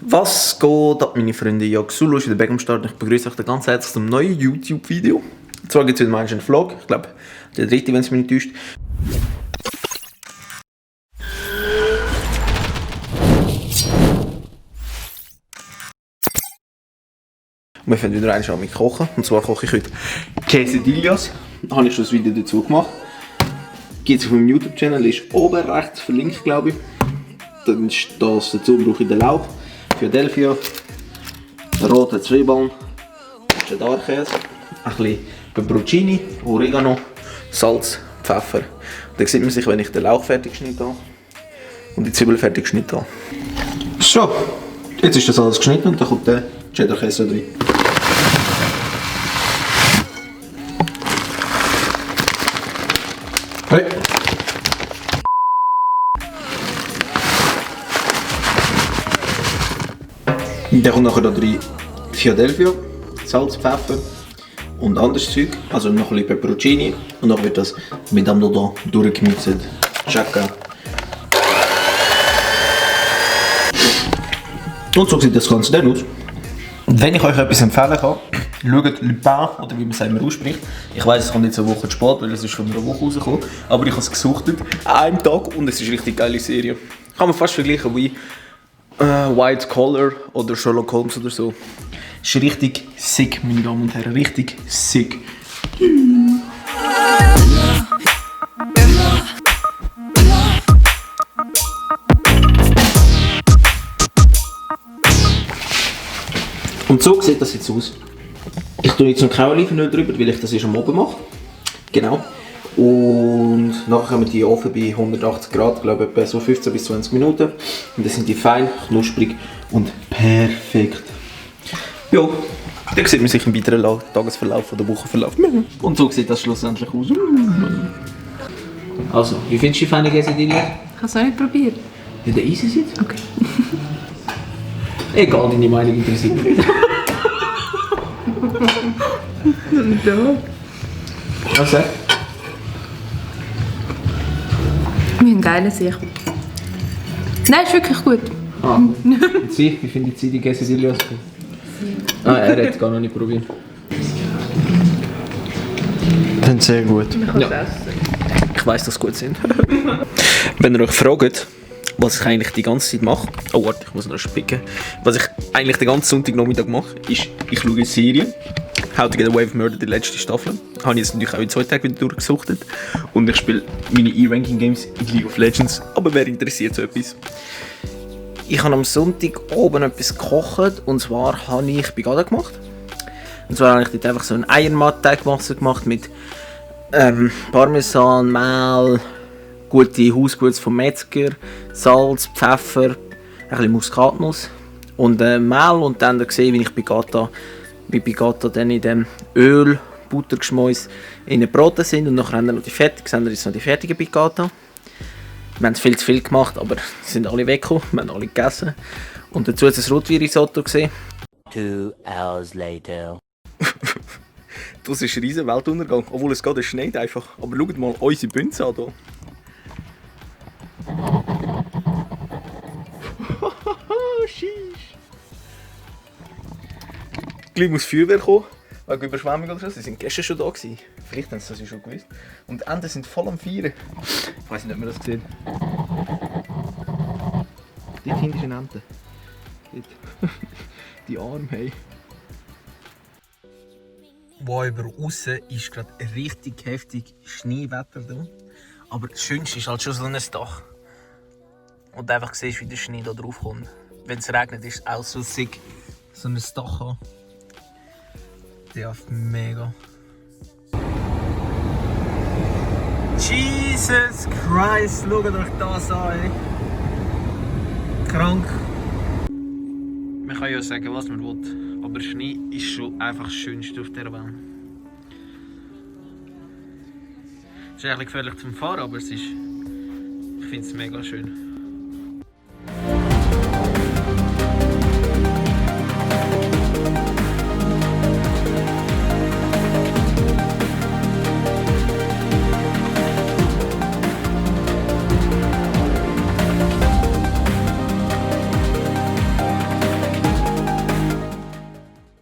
Was geht ab, meine Freunde? Ja, Xulu ist wieder back am Start. Ich begrüße euch ganz herzlich zum neuen YouTube-Video. Und zwar gibt es wieder einen Vlog. Ich glaube, der dritte, wenn es mich nicht täuscht. Und wir fangen wieder einmal mit Kochen. Und zwar koche ich heute Quesadillas. Da habe ich schon ein Video dazu gemacht. Gibt es auf meinem YouTube-Channel, ist oben rechts verlinkt, glaube ich. Dann ist das dazu brauche ich den Lauch, Philadelphia, rote Zwiebeln, Cheddar-Käse, ein bisschen Peperoncini, Oregano, Salz, Pfeffer. Und dann sieht man sich, wenn ich den Lauch fertig geschnitten habe und die Zwiebeln fertig geschnitten habe. So, jetzt ist das alles geschnitten und dann kommt der Cheddar-Käse rein. Hey. Dann kommt nachher da rein Philadelphia, Salz, Pfeffer und anderes Zeug, also noch ein bisschen Peperoncini und dann wird das mit dem hier durchgemixt. Checken. Und so sieht das Ganze dann aus. Und wenn ich euch etwas empfehlen kann, schaut Le Pen, oder wie man es immer ausspricht. Ich weiss, es kommt jetzt eine Woche zu spät, weil es ist von einer Woche rausgekommen, aber ich habe es gesuchtet an einem Tag und es ist eine richtig geile Serie. Kann man fast vergleichen wie White Collar oder Sherlock Holmes oder so. Ist richtig sick, meine Damen und Herren, richtig sick. Und so sieht das jetzt aus. Ich tue jetzt noch kein Olivenöl drüber, weil ich das erst am Oben mache. Genau. Und nachher kommen die Ofen bei 180 Grad, glaube ich, etwa so 15 bis 20 Minuten. Und dann sind die fein, knusprig und perfekt. Ja, dann sieht man sich im weiteren Tagesverlauf oder Wochenverlauf. Und so sieht das schlussendlich aus. Also, wie findest du die feine Quesadilla? Ich habe es auch nicht probiert. Ja, der ist es jetzt. Okay. Egal, deine Meinung interessiert mich nicht. Was sagst du? Wir haben geile Sicht. Nein, ist wirklich gut. Ah, und Sie, wie findet Sie die Quesadillas? Ah, er hat es gar noch nicht probiert. Dann sehr gut. Ja. Ich weiss, dass sie gut sind. Wenn ihr euch fragt, was ich eigentlich die ganze Zeit mache, oh warte, ich muss noch spicken. Was ich eigentlich den ganzen Sonntagnachmittag mache, ist, ich schaue eine Serie. How to Get Away with Murder, die letzte Staffel. Habe ich jetzt natürlich auch in 2 Tagen wieder durchgesuchtet. Und ich spiele meine E-Ranking-Games in League of Legends. Aber wer interessiert so etwas? Ich habe am Sonntag oben etwas gekocht. Und zwar habe ich Bigada gemacht. Und zwar habe ich dort einfach so einen Eiermatt-Teigmasse gemacht mit Parmesan, Mehl, gute Hausgutes vom Metzger, Salz, Pfeffer, ein bisschen Muskatnuss und Mehl. Und dann gesehen, wie ich Bigada dann in dem Öl, Buttergeschmäus in den Broten sind und nachher haben wir noch die fertigen Bigada. Wir haben viel zu viel gemacht, aber sie sind alle weggekommen, wir haben alle gegessen. Und dazu hat es ein Rotwein-Risotto gesehen. 2 hours later. Das ist ein riesen Weltuntergang, obwohl es geht, es schneit einfach. Aber schaut mal unsere Bünze an hier. Gleich muss Feuerwehr kommen, wegen Überschwemmung oder so. Sie sind gestern schon da gewesen. Vielleicht haben sie das ja schon gewusst. Und die Enten sind voll am Feiern. Ich weiss nicht, ob man das sieht. Dort hinten ist eine Ente. Dort. Die Arme, hey. Wow, über aussen ist gerade richtig heftig Schneewetter da. Aber das Schönste ist halt schon so ein Dach. Und du einfach siehst, wie der Schnee da drauf kommt. Wenn es regnet, ist es auch so sick. So ein Dach haben. Ja, mega. Jesus Christ, schaut euch das an, ey. Krank. Man kann ja sagen, was man will, aber Schnee ist schon einfach das Schönste auf dieser Welt. Es ist eigentlich gefährlich zum Fahren, aber es ist, ich finde es mega schön.